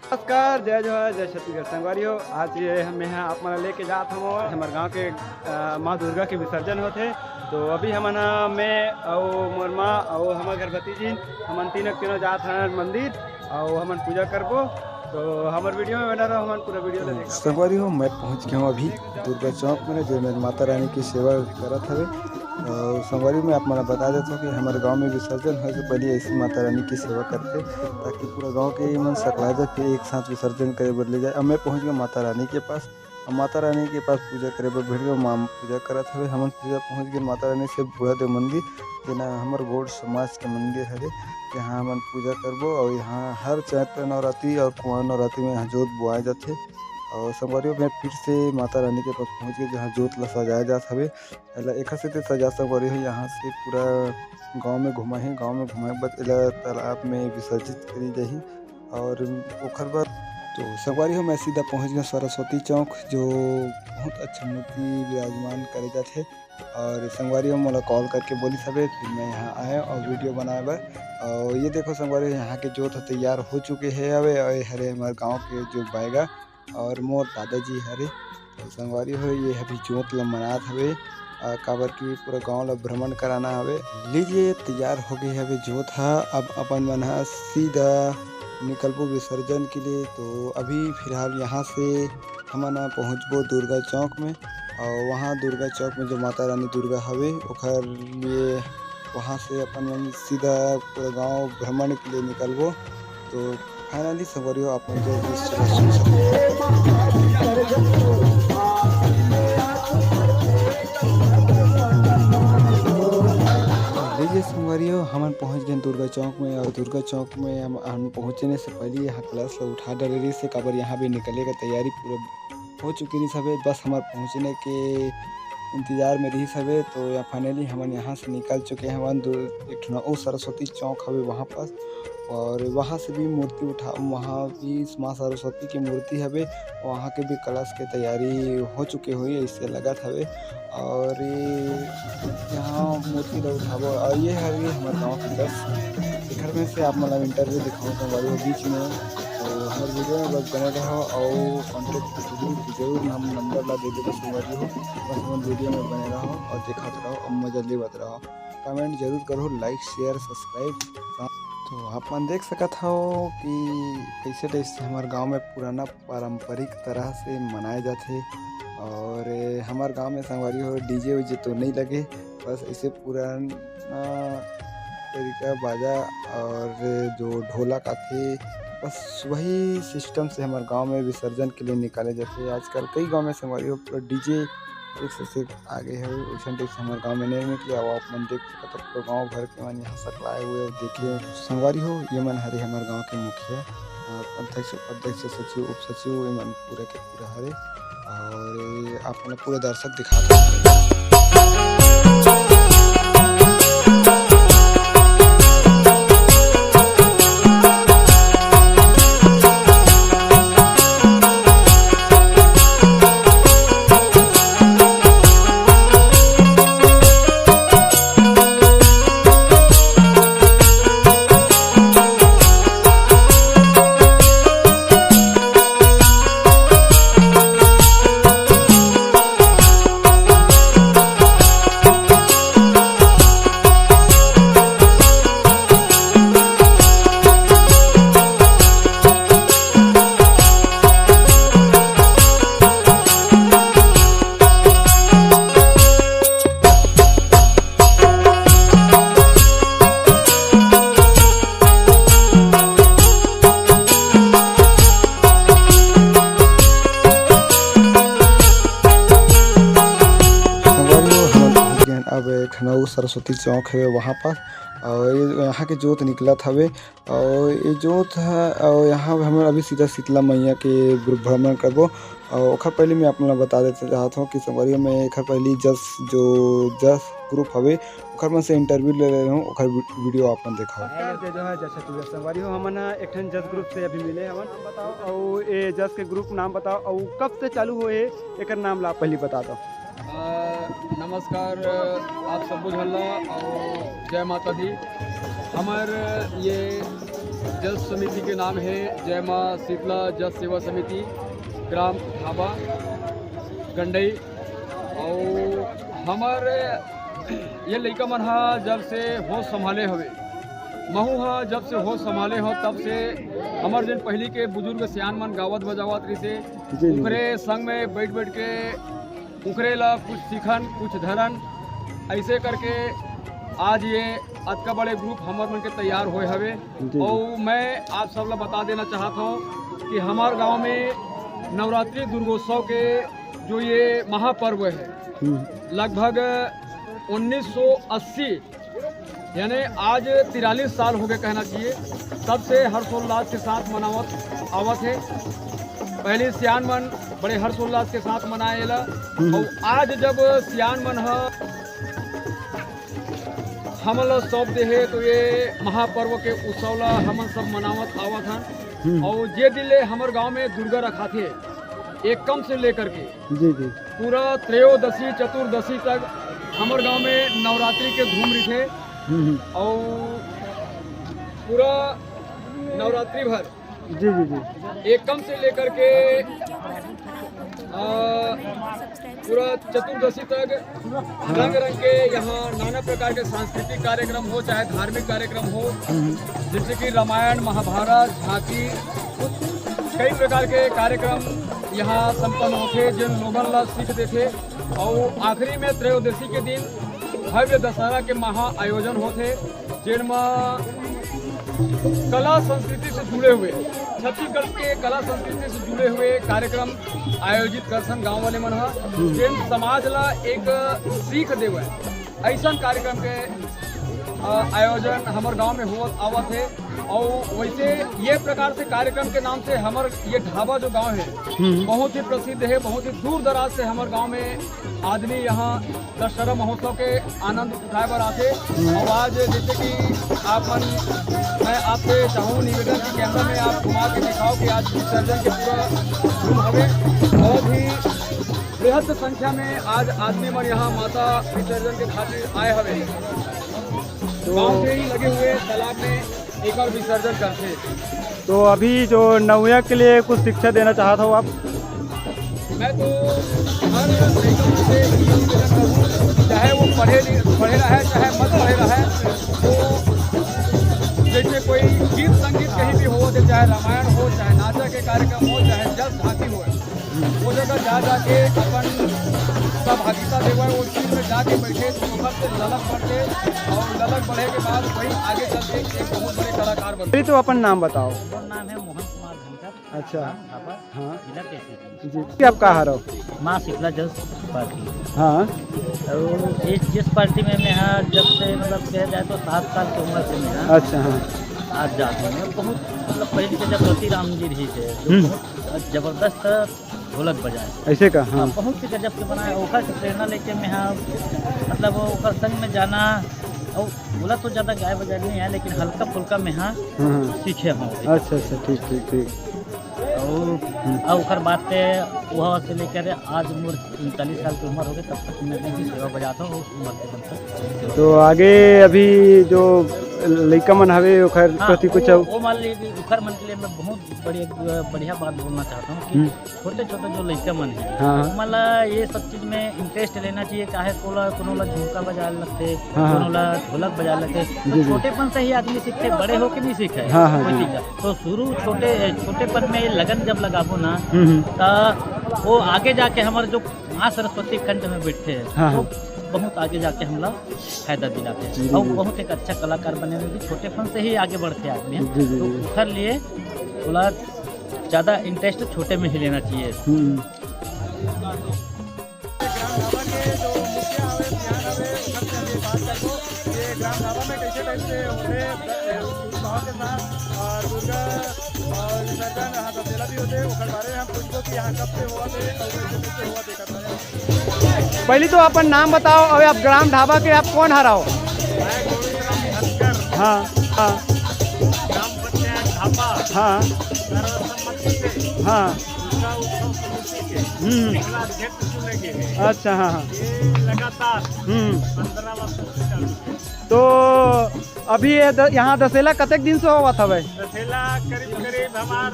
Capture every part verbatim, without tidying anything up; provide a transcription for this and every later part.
नमस्कार, जय जोहार, जय छत्तीसगढ़। संगवारी हो, आज ये हम यहाँ आप मन लेके जात हवं हमर गांव के, अ, माँ दुर्गा के विसर्जन होथे। तो अभी हमन ह, मैं अउ मोर माँ अउ हमर घर भतीजी, हमन तीनों तीनों जात हन मंदिर अउ हमन पूजा करबो। तो हमर वीडियो में बना रहो, हमन पूरा वीडियो ला देखो। संगवारी हो, मैं पहुँच गया हूँ अभी दुर्गा चौक में, जो मेरे माता रानी की सेवा करत हवे। और संगवारी, मैं आप मन ला बता देता हूँ कि हमारे गांव में विसर्जन होए से पहले ऐसी माता रानी की सेवा करते, ताकि पूरा गांव के मन सकला जाए, फिर एक साथ विसर्जन करे बर ले जाए। अब मैं पहुंच गया माता रानी के पास। अब माता रानी के पास पूजा करे बर भीड़ में माँ पूजा करत हवे। हमन पूजा पहुंच गए माता रानी से बूढ़ा देव मंदिर, जेना हमर गोंड समाज के मंदिर हरे, जहाँ हमन पूजा करबो। और यहाँ हर चैत्र नवरात्रि और कुंवर नवरात्रि में यहाँ जोत बोआए जाथे। और संगवारी हो, मैं फिर से माता रानी के पास पहुंच गए, जहाँ जोत ला सजाए जात हवे। एला एखर सेती सजा, संगवारी हो, यहाँ से पूरा गांव में घुमाही, गांव में घुमाए के बाद एला तालाब में विसर्जित करी जाही। और ओखर बाद तो संगवारी हो, मैं सीधा पहुंच गया सरस्वती चौक, जो बहुत अच्छा मूर्ति विराजमान करे जाथे। और संगवारी हो, मोला कॉल करके बोलिस हवे, फिर मैं यहाँ आए और वीडियो बनाए बर। और ये देखो संगवारी हो, यहाँ के जोत ह तैयार हो चुके हे हवे। और ये हरे हमारे गांव के जो बैगा और मोर दादाजी हरे। तो संगवारी हो, ये अभी जोत ल मनात हवे, आ, काबर कि पूरा गांव ल भ्रमण कराना हवे। लीजिए, तैयार हो गए हवे जोत ह। अब अपन मन ह सीधा निकलबो विसर्जन के लिए। तो अभी फिलहाल यहाँ से हमन ह पहुँचबो दुर्गा चौक में, और वहाँ दुर्गा चौक में जो माता रानी दुर्गा हवे, ओखर लिए वहाँ से अपन मन सीधा पूरा गांव भ्रमण के लिए निकलबो। तो फाइनली संगवारी हो, आप मन जो भी सुन सकते लीजिए संगवारी हो, हमन पहुँच गए दुर्गा चौक में। और दुर्गा चौक में हम, हम पहुँचने से पहले यहाँ कलश ला उठा डाले रहिस हे, काबर यहाँ भी निकले का तैयारी पूरा हो चुके रहिस हवे, बस हमार पहुँचने के इंतजार में रहिस हवे। तो या फाइनली हमन यहाँ से निकल चुके हवन। दो, एक ठो अउ सरस्वती चौक हवे वहाँ पास, और वहाँ से भी मूर्ति उठा, वहाँ भी माँ सरस्वती की मूर्ति हवे, वहाँ के भी कलश के तैयारी हो चुके होही, ऐसे लगत हवे। और ये यहाँ मूर्ति ला उठाबो, और ये हवे हमर गाँव के बस। एखर में से आप मन ला इंटरव्यू दिखाऊँ संगवारी हो बीच में, तो हमर वीडियो में बस बने रहो, और कॉन्टैक्ट जरूर, जरूर हम नंबर ला दे देबो संगवारी हो। बस हमर वीडियो में बने रहो और देखत रहो और मजा लेवत रहो। कमेंट जरूर करो, लाइक, शेयर, सब्सक्राइब। तो आप मन देख सकत हो कि कैसे टाइप से हमारे गांव में पुराना पारंपरिक तरह से मनाए जाथे। और हमारे गांव में संगवारी हो, डीजे वीजे तो नहीं लगे, बस ऐसे पुराना तरीका, बाजा और जो ढोलक आथे, बस वही सिस्टम से हमारे गांव में विसर्जन के लिए निकाले जाथे। आजकल कई गांव में संगवारी हो, डीजे एक से, से आगे है, वैसन टाइप से हमारे गांव में नहीं निकले। अब आप मन देख सकत हो, पूरा गांव भर के मन यहाँ सकलाए हुए और देखे। संगवारी हो, ये मन हरे हमारे गांव के मुखिया, अ, अध्यक्ष, उपाध्यक्ष, सचिव, उप सचिव, ये मन पूरा के पूरा हरे। और आप मन पूरे दर्शक दिखात हवे। संगवारी हो, हमन पहुंच गए हन अब एक ठन अउ सरस्वती चौक हवे वहाँ पर, और ये यहाँ के जोत निकलत हवे, और ये जोत ह, और यहाँ हमन अभी सीधा शीतला मैया के भ्रमण करबो। और ओखर पहले मैं आप मन ला बता देते चाहत हूँ कि संगवारी हो, मैं एखर पहले जस, जो जस ग्रुप हवे, ओखर मन से इंटरव्यू ले ले हूँ, ओखर वी-, वीडियो आप मन देखाओ। नमस्कार, जय जोहार, जय छत्तीसगढ़। संगवारी हो, हमन ह एक ठन जस ग्रुप से अभी मिले हमन। नाम बताओ, और ये जस के ग्रुप नाम बताओ, और कब से चालू होए हे, एकर नाम ला आप पहले बता दो। अ, नमस्कार, आप सब झन ला, और जय माता दी। हमर ये जस समिति के नाम हे जय माँ शीतला जस सेवा समिति, ग्राम ढाबा गंडई। अउ हमर ये लइका मन ह जब से होश संभाले हवे, महू ह जब से होश संभाले हो, तब से हमर जेन पहिली के बुजुर्ग सियान मन गावत बजावत रहिसे, जी, जी। उखरे संग में बैठ बैठ के उखरे ला कुछ सीखन, कुछ धरन, ऐसे करके आज ये अतका बड़े ग्रुप हमर मन के तैयार होए हवे। जी, जी। और मैं आप सब ला बता देना चाहत हूँ कि हमार गांव में नवरात्रि दुर्गोत्सव के जो ये महापर्व है, हम्म। लगभग उन्नीस सौ अस्सी, यानी आज तिरालीस साल हो गए कहना चाहिए, तब से हर्षोल्लास के साथ मनावत आवत है। पहले सियान मन बड़े हर्षोल्लास के साथ मनाए ला, हम्म। और आज जब सियान मन ह हमन ला सौंप दे हे, तो ये महापर्व के उत्सव ला हमन सब मनावत आवत हन। हम्म। और जे दिन ले हमर गांव में दुर्गा रखाथे, एकम से लेकर के जी, जी। पूरा त्रयोदशी, चतुर्दशी तक हमर गांव में नवरात्रि के धूम रहिथे। हम्म, हम्म। और पूरा नवरात्रि भर जी, जी, जी। एकम से लेकर के, आ, पूरा चतुर्दशी तक रंग रंग के यहाँ नाना प्रकार के सांस्कृतिक कार्यक्रम हो, चाहे धार्मिक कार्यक्रम हो, हम्म। जैसे कि रामायण, महाभारत, झांकी, कई प्रकार के कार्यक्रम यहाँ संपन्न होथे, जेन लोगन ला सीख देथे। और आखिरी में त्रयोदशी के दिन भव्य दशहरा के महा आयोजन होथे, जेन म कला संस्कृति से जुड़े हुए, छत्तीसगढ़ के कला संस्कृति से जुड़े हुए कार्यक्रम आयोजित करथन गांव वाले मन ह, हम्म। जेन समाज ला एक सीख देवे, ऐसन कार्यक्रम के, अ, आयोजन हमर गांव में होवत आवत हे। और वैसे ये प्रकार से कार्यक्रम के नाम से हमर ये ढाबा जो गांव है, हम्म। बहुत ही प्रसिद्ध है, बहुत ही दूर दराज से हमर गांव में आदमी यहाँ दशहरा महोत्सव के आनंद उठाए बर आथे। हम्म। और आज जैसे कि आप मन, मैं आपसे चाहूँ निवेदन कि कैमरा में आप घुमा के दिखाओ कि आज विसर्जन के पूरा धूम हवे। बहुत ही बृहद संख्या में आज आदमी मन यहाँ माता विसर्जन के खातिर आए हवे। तो गांव के ही लगे हुए तालाब में एकर विसर्जन करथे। तो अभी जो नवया के लिए कुछ शिक्षा देना चाहत हो आप? मैं तो हर लइका मन से यही निवेदन करूँ, चाहे वो पढ़े नहीं, पढ़े रहे, चाहे मत पढ़े रहे, तो जैसे कोई गीत संगीत कहीं भी हो, चाहे रामायण हो, चाहे नाचा के कार्यक्रम हो, चाहे जस झांकी हो, वो जगह जा जाके अपन सहभागिता देवे, वो चीज में जाके बैठे, तो ओकर से ललक बढ़ते, और ललक बढ़े के बाद वही आगे चल के एक बहुत बड़े कलाकार बनते। अभी तो अपन नाम बताओ। मोर नाम है मोहन कुमार धनखड़। अच्छा। ग्राम ढाबा, हाँ। जिला केसरी। जी, जी। आप कहाँ रहो? माँ शीतला जस पार्टी। हाँ। और इस, जिस पार्टी में मैं यहाँ जब से, मतलब, कह जाए तो सात साल की उम्र से मैं यहाँ अच्छा, हाँ। आज जाता हूँ। मैं बहुत, मतलब, पहले के जब रति राम जी रही थे, जो हम्म। बहुत जबरदस्त ढोलक बजाए। ऐसे का? हाँ। हाँ, बहुत ही गजब के बनाए। ओकर से प्रेरणा लेके मैं यहाँ, मतलब, ओकर संग में जाना, और बोला तो ज़्यादा गाय बजाए नहीं है, लेकिन हल्का फुल्का मैं यहाँ हाँ, हाँ। सीखे हूँ। अच्छा, अच्छा, ठीक, ठीक, ठीक। और, हम्म। और ओकर बाद से, वहाँ से लेकर आज मोर उनतालीस साल की उम्र हो गई, तब तक मैं भी सेवा बजाता हूँ, उस उम्र के बन तक। तो आगे अभी जो लइका मन हवे, ओखर हाँ, प्रति कुछ वो, अउ? वो मान लीजिए, ओखर मन के लिए मैं बहुत बड़ी, बढ़िया बात बोलना चाहता हूँ कि हम्म। छोटे-छोटे जो लइका मन हे, हाँ, हाँ। ओमन ला ये सब चीज में interest लेना चाहिए, काहे कोला, कोनो ला झुमका बजाए लगथे, हाँ, हाँ। कोनो ला ढोलक बजाए लगथे। तो जी, जी। छोटेपन से ही आदमी सीखथे, बड़े होके नहीं सीखे हाँ, हाँ, कोई जी। चीज ला। तो शुरू छोटे, छोटेपन में लगन जब लगाबो ना, हम्म, हम्म। त वो आगे जाके हमर जो माँ सरस्वती कंठ में बैठथे, हाँ, तो हाँ। बहुत आगे जाके हमला फायदा दिलाथे। जी, और जी। बहुत एक अच्छा कलाकार बने में भी छोटेपन से ही आगे बढ़थे आदमी। जी, जी, तो जी। ओखर लिए ओला ज्यादा interest छोटे में ही लेना चाहिए। हम्म। ग्राम ढाबा के जो मुखिया हवे, सियान हवे, ओकर से हम ये बात करबो कि ग्राम ढाबा में कैसे type से होथे, अ, उत्साह के साथ, अ, दुर्गा, अ, विसर्जन, यहाँ दशहरा भी होथे, ओकर बारे में हम पूछबो कि यहाँ कब से होवत हे और कैसे type से होवत हे। पहले तो अपन नाम बताओ, अबे आप ग्राम ढाबा के आप कौन हराओ? मैं गोविंद राम धनखड़, हाँ, हाँ। ग्राम पंचायत ढाबा, हाँ। सर्वसम्मति से हाँ। दुर्गा उत्सव समिति के हम्म। जिला अध्यक्ष चुने गए हैं। अच्छा, हाँ, हाँ। ये लगातार हम्म। पन्द्रह वर्ष से चालू है। तो अभी ये द-, यहाँ दसेला कतेक दिन से होवत हवय? दसेला करीब करीब हमार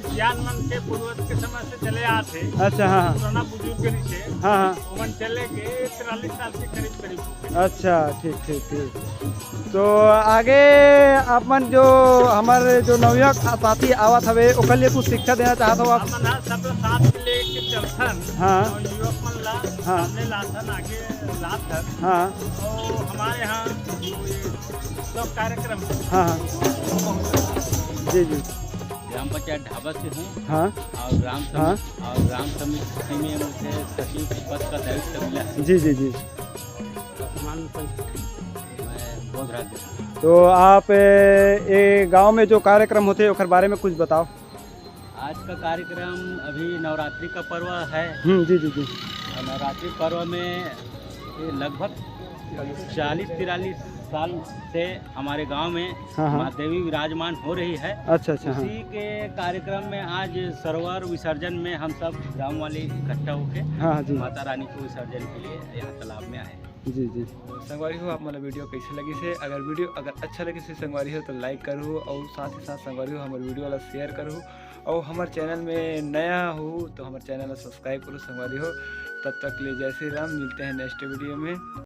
सियान मन के पूर्वज के समय से चले आत हे। अच्छा, हाँ, हाँ। पुराना बुजुर्ग से। हाँ, हाँ। ओमन चले के तिरालीस साल के करीब करीब हो गए। अच्छा, ठीक, ठीक, ठीक। तो आगे अपन जो हमर जो नवयुवक साथी आवत हवे, ओकर लिए कुछ शिक्षा देना चाहत हो आप? हमन ह सब ला साथ में लेके चलथन। हाँ। और युवक मन ला हाँ। सामने लाथन, आगे लाथन। हाँ। और हमारे यहाँ ये सब कार्यक्रम हाँ, हाँ। जी, जी। ग्राम पंचायत ढाबा से हूँ। हाँ। और ग्राम हाँ। समिति, और ग्राम समिति में मुझे सचिव पद का दायित्व मिला है। जी, जी, जी। वर्तमान पंच-, मैं बोध राज्य से। तो आप, ए, ए गांव में जो कार्यक्रम होते, ओकर बारे में कुछ बताओ। आज का कार्यक्रम अभी नवरात्रि का पर्व है। हम्म, जी, जी, जी। और नवरात्रि पर्व में ये लगभग चालीस तिरालीस साल से हमारे गांव में हाँ, हाँ। माँ देवी विराजमान हो रही है। अच्छा, अच्छा, हाँ। उसी के कार्यक्रम में आज सरोवर विसर्जन में हम सब गांव वाले इकट्ठा होके हाँ, हाँ, जी। माता रानी को विसर्जन के लिए यहाँ तालाब में आए। जी, जी। संगवारी हो, आप मन ला वीडियो कैसे लगिस हे? अगर वीडियो अगर अच्छा लगिस हे संगवारी हो, तो लाइक करहू और साथ ही साथ संगवारी हो, हमर वीडियो ला शेयर करहू और हमर चैनल में नया हो तो हमर चैनल ला सब्सक्राइब करहू संगवारी हो। तब तक के लिए जय श्री राम, मिलते हैं नेक्स्ट वीडियो में।